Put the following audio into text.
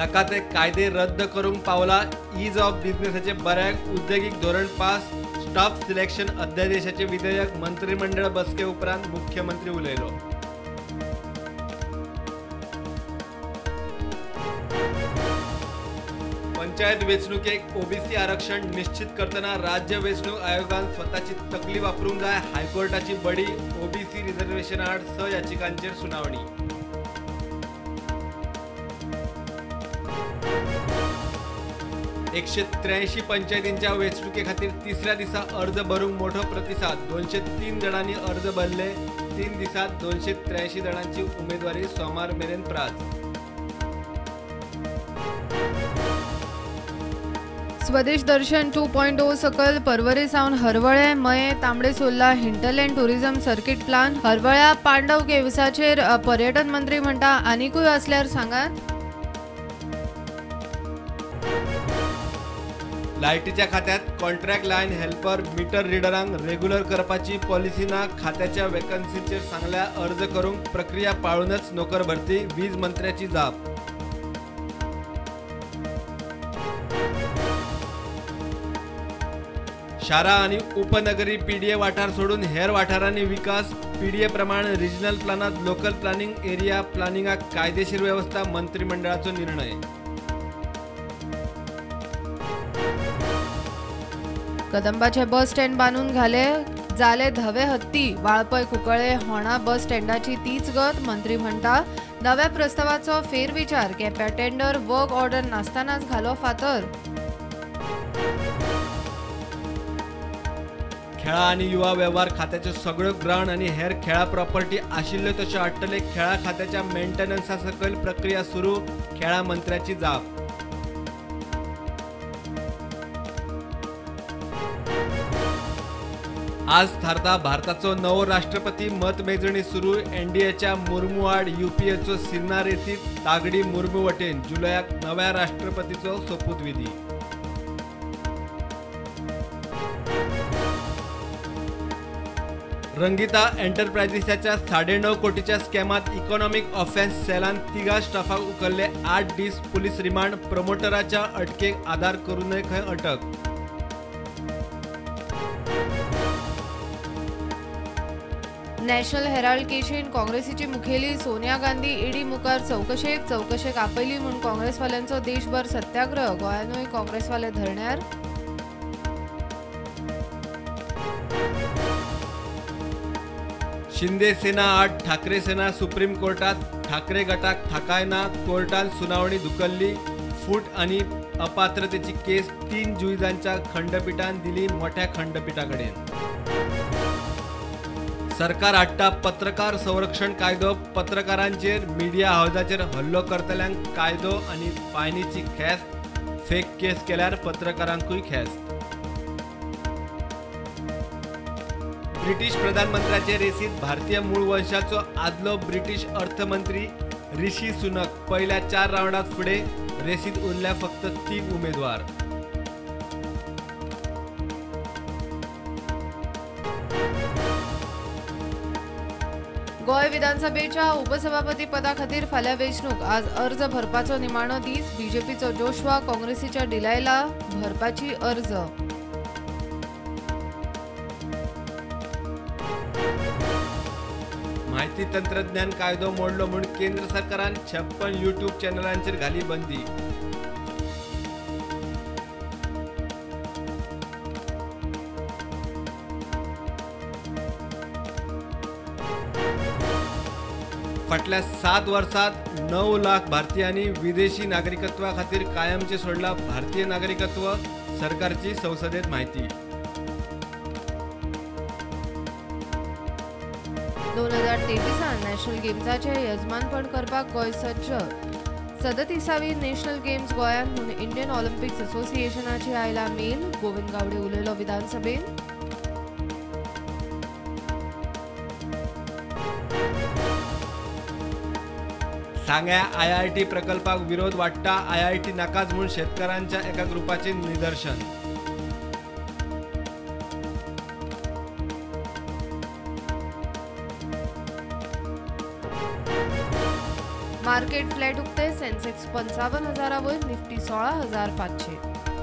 नाका ते कायदे रद्द करूंक पावला. Is of बिझनेसाचे बऱ्याक उद्देगीक धोरण पास. स्टाफ सिलेक्शन अध्यादेशाचे विधेयक मंत्रिमंडळ बसके उपरांत मुख्यमंत्री उलयलो. पंचायत वेंचणुकेक ओबीसी आरक्षण निश्चित करतना राज्य वेंचणूक आयोगान स्वताची तकली वापरूंक जाय. हायकोर्टाची बडी. ओबीसी रिझर्वेशन आड 6 याचिकांचेर सुनावणी. 183 पंचायतींच्या वेंचणुके खातीर तिसऱ्या दिसा अर्ज भरूंक मोठो प्रतिसाद. 203 जाणांनी अर्ज भरले. 3 दिसांत 283 जाणांची उमेदवारी सोमार मेरेन प्राज. स्वदेश दर्शन 2.0 सकल पर्वरे सावन हरवळे मये Tambdi Surla hinterland tourism circuit plan. हरवळ्या Pandava केव्साचेर पर्यटन मंत्री म्हणटा आनिकूय आसल्यार सांगात. लायटीच्या खात्यात कॉन्ट्रॅक्ट लायन हेल्पर मीटर रिडरांक रेग्युलर करपाची पॉलिसी ना. खात्याच्या वेकन्सीचेर सांगल्या अर्ज करूंक प्रक्रिया पाळूनच नोकर भरती. वीज मंत्र्याची जाप. शारां आनी उपनगरी पीडीए वाठार सोडून हेर वाठारांनी विकास. पीडीए प्रमाण रिजनल प्लानांत लोकल प्लानिंग एरिया प्लानिंगाक कायदेशीर वेवस्था. मंत्रिमंडळाचो निर्णय. कदंबाचे बस स्टँड बांदून घाले जाले धवे हत्ती. वाळपय कुंकळे होणा बस स्टँडाची तीच गत. मंत्री म्हणटा नव्या प्रस्तावाचो फेरविचार. केप्यां टेंडर वर्क ऑर्डर नासतनाच घालो फातर. खेळां आनी युवा वेव्हार खात्याच्यो सगळ्यो ग्रावंड आनी हेर खेळां प्रॉपर्टी आशिल्ल्यो तश्यो हाडटले. खेळां खात्याच्या मेंटेनन्सा सकयल प्रक्रिया सुरू. खेळां मंत्र्याची जाप. आज थारता भारताचो नवो राष्ट्रपती. मतमेजणी सुरू. एनडीएच्या मुर्मू आड युपीएचो सिन्हा रेसीत. तागडी मुर्मू वटेन. जुलयाक नव्या राष्ट्रपतीचो सोपूतविधी. रंगिता एंटरप्रायझीसाच्या 9.5 कोटीच्या स्कॅमात इकॉनॉमिक ऑफेन्स सेलान 3 स्टाफाक उखल्ले. 8 दीस पुलीस रिमांड. प्रमोटराच्या अटकेक आदार करूनय खंय अटक. नॅशनल हेराल्ड केशीन काँग्रेसीची मुखेली सोनिया गांधी ईडी मुखार चवकशेक. चवकशेक आपयली म्हूण काँग्रेसवाल्यांचो देशभर सत्याग्रह. गोंयानूय काँग्रेसवाले धरण्यार. शिंदे सेना आड ठाकरे सेना सुप्रीम कोर्टात. ठाकरे गटाक थाकाय ना. कोर्टान सुनावणी धुकल्ली. फूट आनी अपात्रतेची केस 3 जुईजांच्या खंडपीठान दिली मोठ्या खंडपीठाकडेन. सरकार हाडटा पत्रकार संरक्षण कायदो. पत्रकारांचेर मिडिया हावजाचेर हल्लो करतल्यांक कायदो आनी फायनीची ख्यास्त. फेक केस केल्यार पत्रकारांकूय ख्यास्त. ब्रिटीश प्रधानमंत्र्याचे रेसीत भारतीय मूळ वंशाचो आदलो ब्रिटीश अर्थमंत्री ऋषी सुनक पहिल्या 4 रावंडात फुडें. रेसीत उरल्या फक्त 3 उमेदवार. गोंय विधानसभेच्या उपसभापती पदा खातीर फाल्यां वेंचणूक. आज अर्ज भरपाचो निमाणो दीस. बीजेपीचो जोशुआ काँग्रेसीच्या डिलायला भरपाची अर्ज. माहिती तंत्रज्ञान कायदो मोडलो म्हूण केंद्र सरकारान 56 यूट्यूब चॅनलांचेर घाली बंदी. फाटल्या 7 वर्सात 9 लाख भारतीयांनी विदेशी नागरिकत्वा खातीर कायमचे सोडला भारतीय नागरिकत्व. सरकारची संसदेत माहिती. 2023 नॅशनल गेम्साचे यजमानपण करपाक गोंय सज्ज. 37वी नॅशनल गेम्स गोंयांत म्हूण इंडियन ऑलिम्पिक्स असोसिएशनाची आयला मेल. गोविंद गावडे उलयलो विधानसभेत. सांग्या आयआयटी प्रकल्पाक विरोध वाडटा. आयआयटी नाकाच म्हूण शेतकारांच्या एका ग्रुपाचें निदर्शन. मार्केट फ्लॅट उक्ते, सेन्सेक्स 55,000 वयर, निफ्टी 16,500.